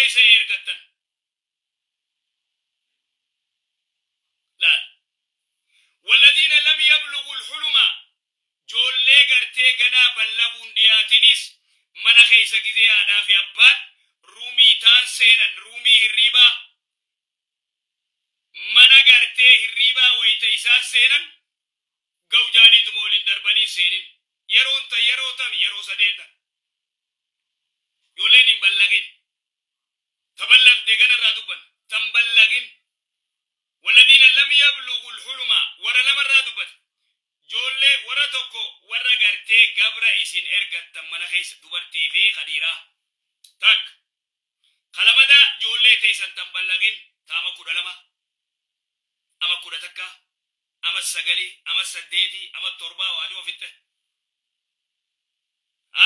keessa ergattan laal walladhiina lam yablughu alhuluma joollee gartee ganaa ballaguun dhiyaatinis mana keessa gizee haadhaa fi abbaan ruumii taan seenan ruumii hirribaa mana gartee hirribaa wayita isaan seenan gawjaaniituma waliin darbanii seenin yeroon ta yeroo tami yeroo sadeen tan ijoolleen hin ballagin taballagde ganarraa dubban tan ballagin walladhiina lam yablughu alhuluma warra lamarraa dubbate joollee warra tokko warra gartee gabra isin ergattan mana keessa dubartii fi qadiiraa takka kalamada joollee teessan tan ballagin taama 12 ama 11 ama 9 ama 8 ama 7 waajoo fitte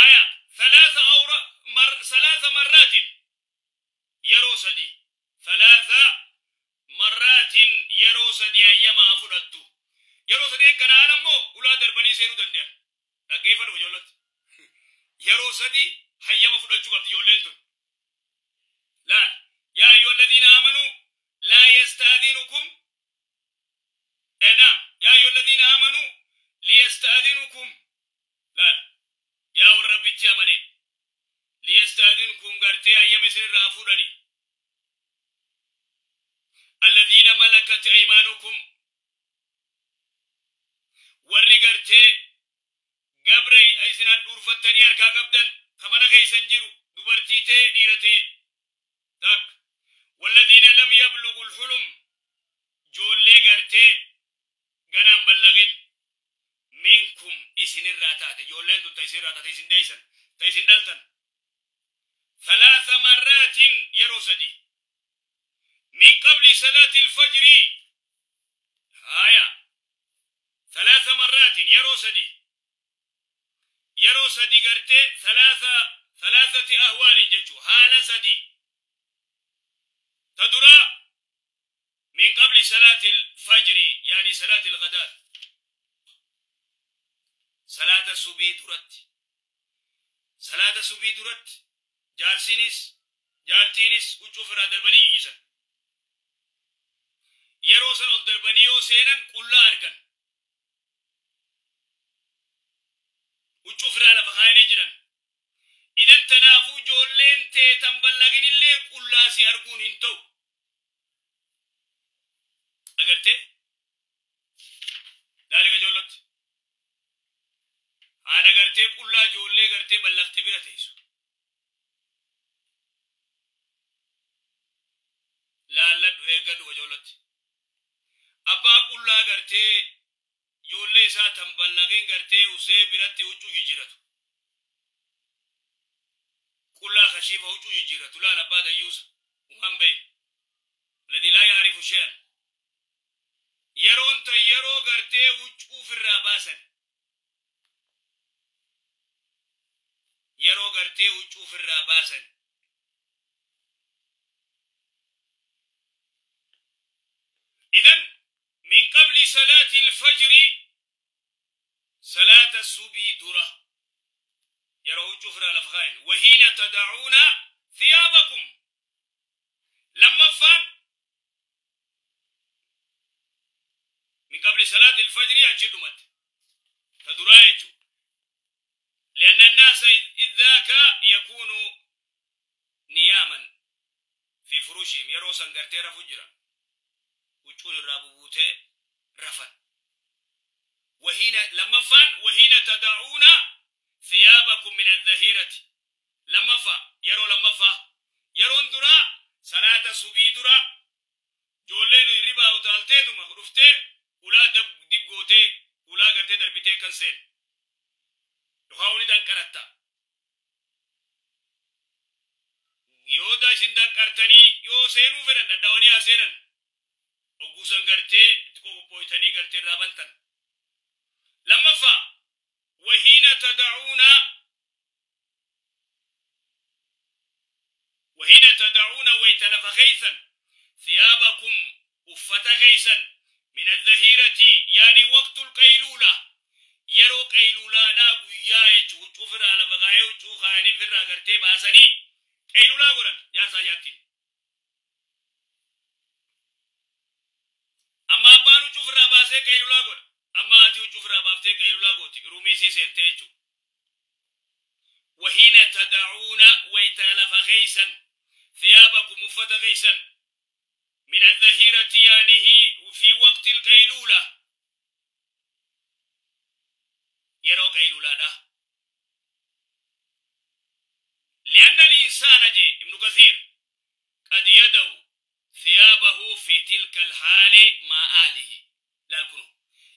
aya ثلاث مرات yeroo sadi ثلاث مرات yeroo sadi ayyama fudhattu yeroo sadeen kana ala immoo ulaa darbanii seenuu danda'an dhaggeeffadhu ijoollatti yeroo sadi hayyama fudhachuu qabdi ijoolleen tun laal yaa ayyuha alladhiina aamanuu laa yasta'dhinukum naam yaa ayyuha alladhiina aamanuu liyasta'dhinukum laal yaa warra rabbitti amane liyasta'dhinkum gartee hayyama isinirraa fuudhani alladhiina malakat aymaanukum warri gartee gabra isinaan dhuurfattanii harkaa qabdan ka mana keessan jiru dubartii ta'e dhiira ta'e takka walladhiina lam yablughu alhulum joollee gartee ganaan ballagin minkum isinirraa taate ijoolleen tun ta isinirraa taate isin deeysan ta isin dhaltan ثلاث مرات yeroo sadi من قبل صلاة الفجر آية ثلاث مرات yeroo sadi gartee ثلاثة أهوال jechuu haala sadi تدرى من قبل صلاة الفجر يعني صلاة الغداة صلاة الصبي درت صلاة الصبي درت jaarsinis jaartiinis huccuu ofirraa darbanii iyyisan yeroo san ol darbanii yoo seenan qullaa argan huccuu ofirraa lafa kaayanii jiran idan tanaafuu ijoolleen tee tan ballaginillee qullaa si arguun hin ta'u agartee laaliga ijoollotti haadha gartee qullaa ijoollee gartee ballaqte bira teessu laalladhu eeggadhu ijoollotti abbaa qullaa gartee ijoollee isaa tan ballaqin gartee usee biratti huccuu jijjiiratu qullaa kashiifa huccuu jijjiiratu laal abbaa dayyuusa umaan bayin alladhi laa yaarifu shay'an yeroon ta yeroo gartee huccuu ofirraa baasan yeroo gartee huccuu ofirraa baasan إذن من قبل صلاة الفجر صلاة الصبي درة يروه جفر الأفغان وحين تدعون ثيابكم لما فان من قبل صلاة الفجر أجدمت تدرايت لأن الناس إذ ذاك يكون نياما في فروشهم يروسا قرتيرا فجرا وجون الرابوبوتة رفن وحين لما فان وحين تدعون ثيابكم من الظهيرة لما فا يرو لما فا يرون درا صلاة صبي درا جولين الربا وتالتي ثم رفته ولا دب دب غوتي ولا غرتي دربتي كنسل يخاوني دان yoo daashin danqartanii yoo seenuu fedhan dhadhaawanii haa seenan ogguusan gartee itti qophooytanii gartee irraa bantan. Lammaffaa wahiina tada'uuna wahiina tada'uuna wayta lafa keeysan thiyaabakum uffata keeysan min adh-dhahirati yaani waqtul qayluula yeroo qayluulaadhaa guyyaa jechuun huccuu firraa lafa kaayee huccuu kaayanii firraa gartee baasanii قيلولا قرن Jaarsaa jaartiin. Amma abbaan huccuu ofirraa baasee qaylulaa godha. Amma haati huccuu ofirraa baaftee qaylulaa gooti. Ruumii isii seentee jechuudha. وحين تدعون ويتلف خيسا ثيابكم مفت خيسا من الظهيرة يانه في وقت القيلولة يرو قيلولة ده لأن الإنسان جي ابن كثير قد يدعو ثيابه في تلك الحال مع آله لا الكنو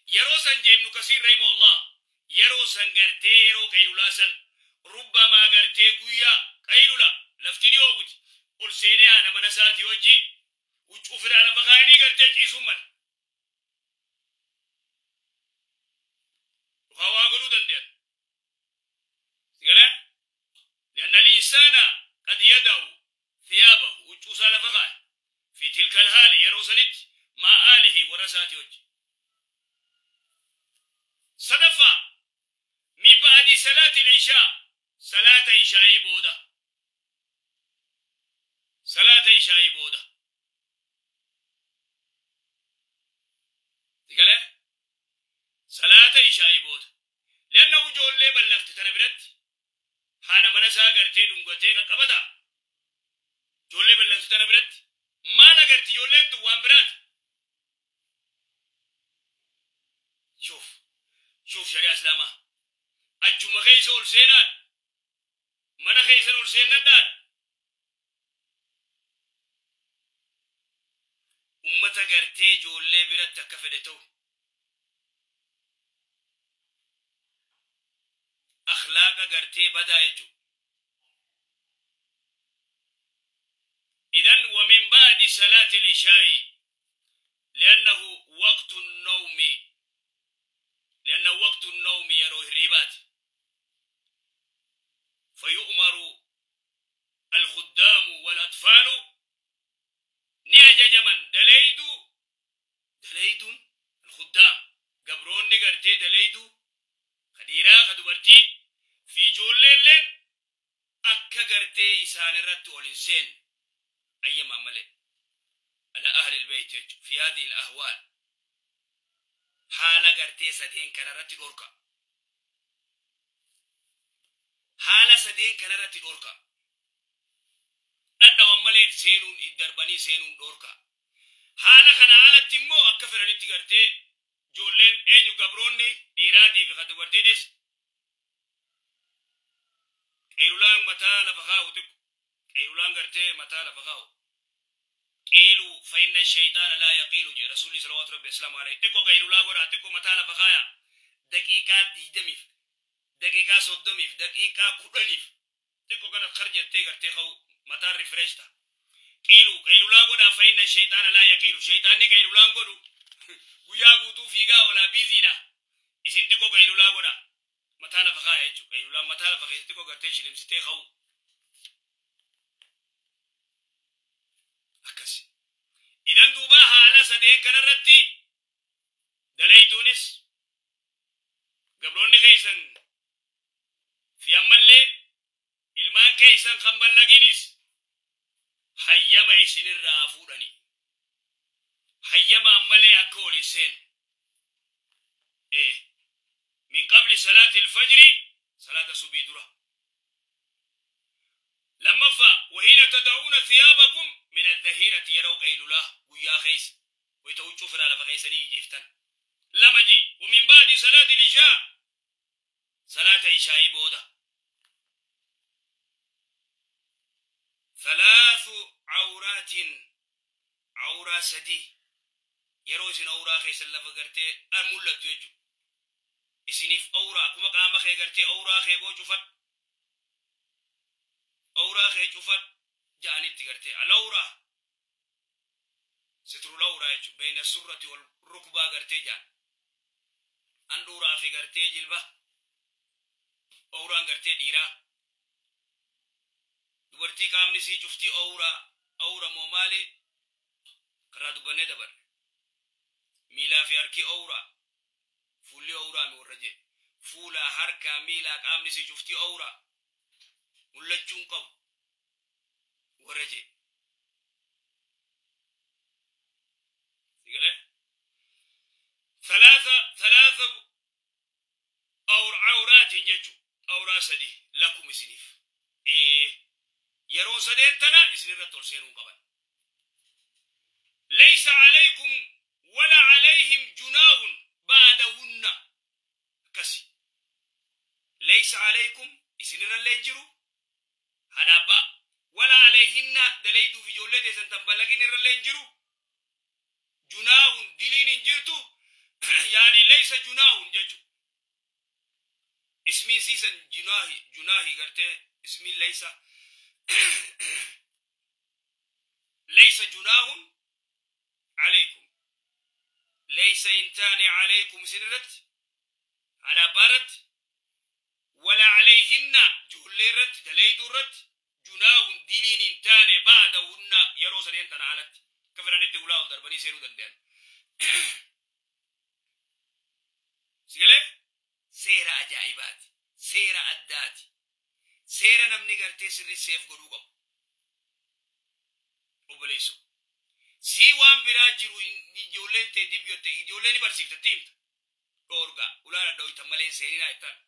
يرو سنجي ابن كثير رحمه الله يرو سنجرتي يرو قيلولة سن ربما قرتي قويا قيلولا لفتني وقت قل سيني أنا منساتي وجي وشوفر على فخاني قرتي جيسو من وخوا قلو دندين لأن الإنسان قد يدعو ثيابه وشوف على فخاني في تلك الحال يروسنت مع آله ورساتي وجي صدفة من بعد صلاة العشاء صلاة عشاء بودا صلاة عشاء بودا تقول صلاة عشاء بودا لأنه جول لي بلغت تنبرت حانا منسا قرتي دنقتي قبتا جول لي بلغت تنبرت ما لقرتي جول توان برات شوف شوف شريعة إسلامة achuma keessa ol seenaan mana keessan ol seennadhaan ummata gartee ijoollee biratti akka fedhe ta'u akhlaaqa gartee badaa jechuudha. إذن ومن بعد صلاة العشاء لأنه وقت النوم لأنه وقت النوم يروه الربات فيؤمر الخدام والأطفال نعجج من دليدو دليدو الخدام قبرون نقرتي دليدو خديرا خدوبرتي في جولين أكا قرتي إسان الرت والإنسان أيما ملئ على أهل البيت في هذه الأهوال حالة قرتي سدين كان رت أوركا haala sadeen kanarratti dhorka dhadhawan malee seenuun iddarbanii seenuun dhorka haala kana alatti immoo akka fedhanitti gartee ijoolleen eenyu gabroonni dhiiraatii fi dubartiitis qeerulaan mataa lafa kaa'u xiqqo qeerulaan gartee mataa lafa kaa'u qiilu fa inna shayxaana laa yaqiilu jee rasuulli salawaatu rabbi islaamu alayhi xiqqo qeerulaa godhaa xiqqo mataa lafa kaaya daqiiqaa 20 دقيقة 30 دقيقة 10 تكو كانت خرجت تيغر تيخو متار ريفريشتا قيلو قيلو لا غدا فإن الشيطان لا يقيلو شيطان ني قيلو لا غدو ويا غوتو فيغا ولا بيزي دا إسين تكو قيلو لا غدا متالا فخا يجو قيلو لا متالا فخا تكو غرتي شلمسي تيخو أكسي إذن دوبا حالا سدين كنرتي دليتونس قبلوني خيسن في أمالي ilmaan keessan kan ballaginis hayyama isinirraa fuudhani hayyama ammalee akka ol hin seenne min qabli salaati alfajri salaata subii dura lammaffaa wahiina tada'uuna thiyaabakum min aldahirati yeroo qaylulaa guyyaa keessa wayta huccuu firaa lafa keessanii ijjeeftan lama ji ومن بعد صلاة العشاء صلاة عشاء booda ثلاث عورات عورة سدي يروزن أورا خيس اللفقرتي أمولت يجو إسنيف أورا كما قام خيقرتي أورا خيبو جفت أورا خي جفت جاني تقرتي الأورا ستر الأورا يجو بين السرة والركبة قرتي جان أندورا في قرتي جلبة أورا قرتي ديرا dubartii qaamni sii cuftii awraa awra moo maali karaa dubbannee dabarre miilaa fi harki awraa fuulli awraa mi warra jee fuulaa harkaa miilaa qaamni sii cuftii awraa mul'achuun qabu warra Akkana jee. Sigalee? Thalaatha awraatiin jechuun awraa sadi lakum isiniif. Yeroo sadeen tana isinirratti ol seenuu qaban. Laysa alaykum wala alayhim junaahun ba'dahunna. Akkasi. Laysa alaykum isinirrallee jiru haadha abbaa wala alayhinna dalayduuf ijoollee teessan tan balagin irrallee jiru junaahun diliin hin jirtu yaani laysa junaahun jechu ismiin siisan junaahi gartee ismiin laysa laysa junaahun alaykum laysa intaane alaykum isinirratti haadha abbaa irratti ولا عليهن جهليرت دليدورت جناه دلين انتان بعدهن يروسن انتان علت كفران الدولة ودربني سيرو دندان سيقلي سيرة أجائبات سيرة أدات سيرة نمني قرتي سري سيف قدوكم وبليسو سيوان براجرو جولين تدب يوتي جولين برسيف تتيمت دورغا ولا دوي تمالين سيرين آيتان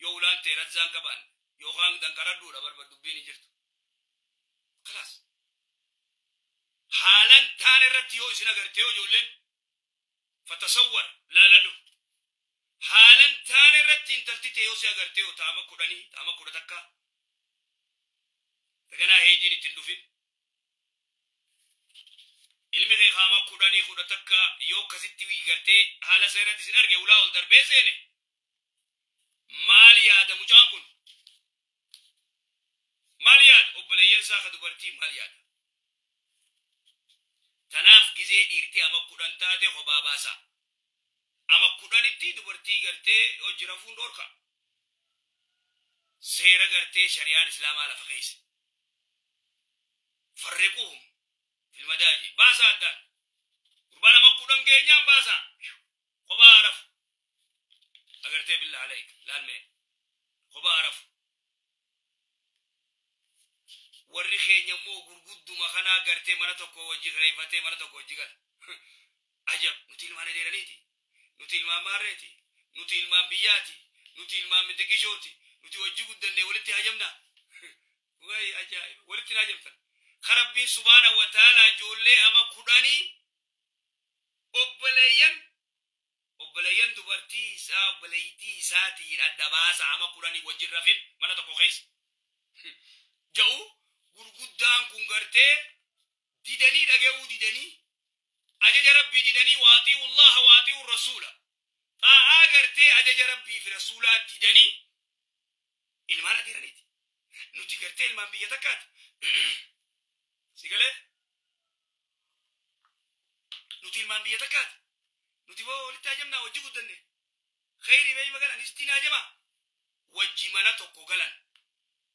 yoo ulaan ta'e razzaan qaban yookaan danqaradhuudha barba dubbiin hin jirtu. Kalaas. Haalan taane irratti yoo isin agarte yoo ijoolleen fatasawwar laaladhu. Haalan taane irratti intalti ta'e yoo si agarte yoo taama 10 taama 11 taganaa heejiin ittiin dhufin. Ilmi kee qaama 10 11 yoo akkasitti gartee haala seeratti isin arge ulaa ol darbee seene. Maal yaada mucaan kun? Maal yaada? Obboleeyyan isaa ka dubartii maal yaada? Tanaaf gizee dhiirtii ama 10 taate kophaa baasa. Ama 10tti dubartii gartee hojii rafuun dhorka. Seera gartee shari'aan islaamaa lafa keessa. Farriquhum fil madaaji. Baasa addaan. Gurbaan ama 10 geenyaan baasa. Kophaa rafu. Agartee billah alayk laalme kophaa rafu. Warri keenya immoo gurgudduma kanaa gartee mana tokko wajji kireeffatee mana tokko wajji gala. Ajab nuti ilmaan adeeraniiti. Nuti ilmaan maarreeti. Nuti ilmaan biyyaati. Nuti ilmaan mitiqishooti. Nuti wajji guddannee walitti hajamna. Wayi ajaa'iba walitti hin hajamtan. Rabbiin subhaana wa ta'ala ijoollee ama 10 obboleeyyan dubartii isaa obboleeyyitii isaatiin adda baasa ama 10 wajjin rafin mana tokko keessa. Ja'u gurguddaan kun gartee didanii dhaga'uu didanii ajaja rabbii didanii waaxii'u Allaha waaxii'u rasuula. Xaa'aa gartee ajaja rabbii fi rasuulaa didanii ilmaan adeeraniiti. Nuti gartee ilmaan biyya takkaati. Sigalee? Nuti ilmaan biyya takkaati. Nuti boo walitti hajamnaa wajji guddanne. Khayrii bee magalan istiin hajamaa. Wajji mana tokko galan.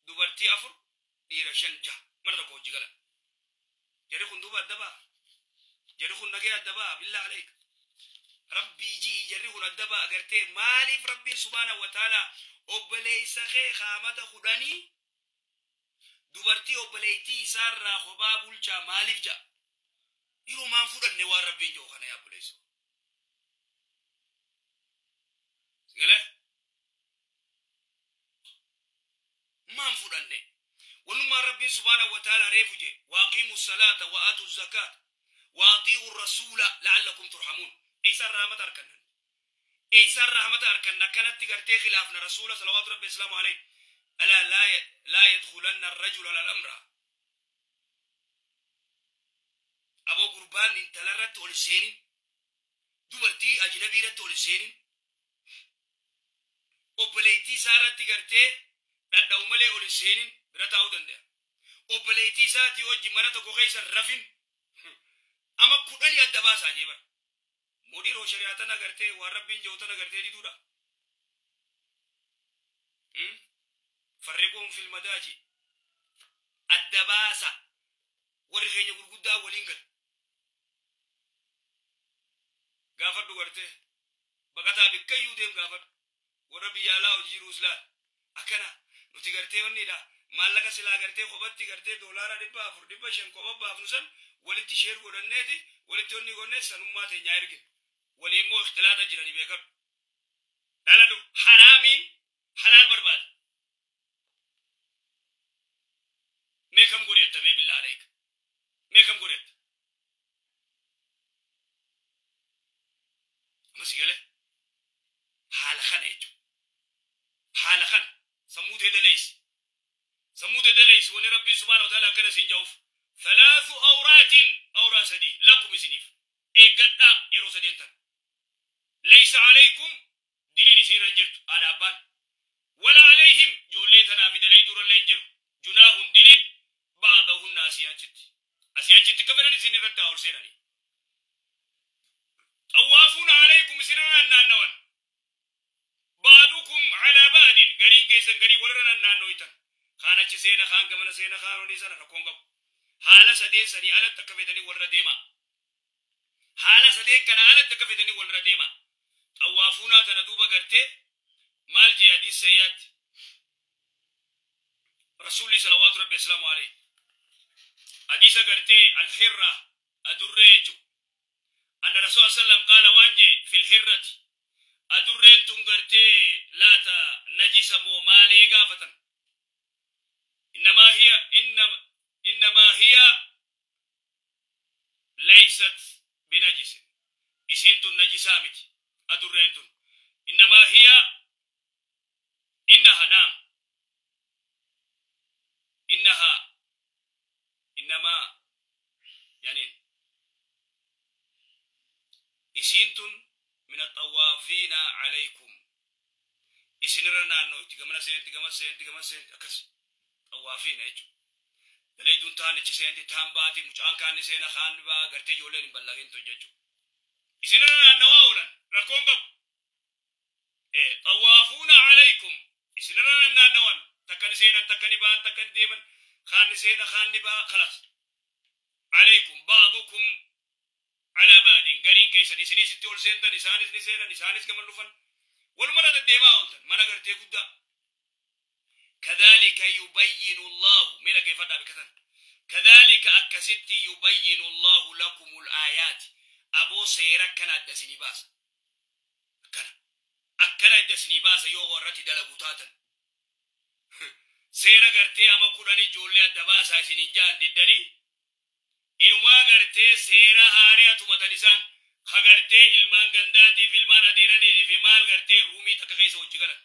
Dubartii 4 dhiira 5 6 mana tokko wajji galan. Jarri kun duuba adda ba'a. Jarri kun nagee adda ba'a billah alayk. Rabbii ji'i jarri kun adda ba'a gartee maaliif rabbiin subhaana wa ta'ala obboleessa kee qaamata 10 dubartii obboleettii isaarraa kophaa bulchaa maaliif ja'a? Yeroo maan fudhanne waan rabbiin jiru kana yaa obboleessa. Sigalee? Maan fudhanne? Walumaa rabbiin subhaana wa ta'ala reefu jee waaqiimu salaata wa aatu zakaata wa atii'u rasuula la'allakum turhamuun. Eessaan rahmata arganna? Eessaan rahmata arganna? Akkanatti gartee khilaafna rasuula salawaatu rabbi islaamu alayhi. ألا لا يدخلن الرجل على الأمر. أبو قربان انت لرت ولسين دبرتي أجنبي رت ولسين وبليتي سارت تجرتي رد أملي ولسين رتاو دنده وبليتي ساتي وجه مرتك وخيس الرفن أما كلني الدباس عجيبا مدير شريعتنا قرتي وربين جوتنا قرتي دي دودا فرقهم في المداجي الدباسة ورخين يقول قدا ولينجل غافر دوغرته بقتا بكيو ديم غافر وربي يالا وجيروسلا أكنا Nuti gartee onnidha. Maallaqa silaa gartee kophatti gartee doolaara 400 500 kopha baafnu san walitti share godhanneeti walitti onni godhannee sanummaa teenyaa ergina. Walii immoo ikhtilaata jiranii beekadhu. Dhaladhu haraamiin halaal barbaada. Mee kam godhetta mee billaa aleeka. Mee kam godhetta. Amma si galee haala kana jechuudha. Haala kana sammuu tee daleessi. Sammuu tee daleessi wanni Rabbiin subhaanahu wa ta'ala akkana siin ja'uuf. Thalaasu awraatin awraa sadii lakum isiniif. Eeggadhaa yeroo sadeen tana. Laysa alaykum diliin isiirra hin jirtu haadha abbaan. Wala alayhim ijoollee tanaa fi dalee durallee hin jiru. Junaahun diliin ba'dahunna asii achitti. Asii achitti akka fedhan isin irratti haa ol seenanii. Xawwaafuuna alaykum isinirra naannawan. Ba'dukum alaa ba'din gariin keessan garii walirra naannoytan. Kaan achi seena kaan gamana seena kaan olii sana rakkoon qabu. Haala sadeen sanii alatti akka fedhanii walirra deema. Haala sadeen kana alatti akka fedhanii walirra deema. Xawwaafuunaa tana duuba gartee maal jee hadiis sayyaatti. Rasuulli salawaatu rabbi asalaamu alayhi. Hadiisa gartee alhirra adurree jechuudha. Anna rasuula sallam qaala waan jee fil hirrati. Adurreen tun gartee laata najisa moo maalee gaafatan. Innamaa hiya laysat binajisin. Isiin tun najisaa miti. Adurreen tun. Innamaa hiya innaha naam. Innaha innamaa yani isiin tun min axawaafiina alaykum. Isinirra naannootti gamana seenti gama seenti gama seenti akkas xawaafiina jechuudha. Daleeyduun taan achi seenti taan baati mucaan kaan ni seena kaan baa gartee ijoolleen hin ballagin tun jechuudha. Isinirra naannawaa oolan rakkoon qabu. Xawaafuuna alaykum isinirra naannawan takka ni seenan takka ni ba'an takka ni deeman kaan ni seena kaan ni ba'a khalaas. Alaykum ba'dukum alaa ba'din gariin keessan isinis itti ol seentan isaanis ni seenan isaanis gama dhufan walumara deddeemaa ooltan mana gartee guddaa. Kadhalika yubayyinu Allahu mee dhaggeeffadhaa bikkatan. Kadhalika akkasitti yubayyinu Allahu lakumul aayaati aboo seera akkana adda isinii baasa. Akkana akkana adda isinii baasa yoo warratti dalagu taatan. Seera gartee ama 10 ijoollee adda baasaa isiniin ja'an diddanii inumaa gartee seera haaree tumatan isaan ka gartee ilmaan gandaatiif ilmaan adeeranii fi maal gartee ruumii takka keessa hojii galan.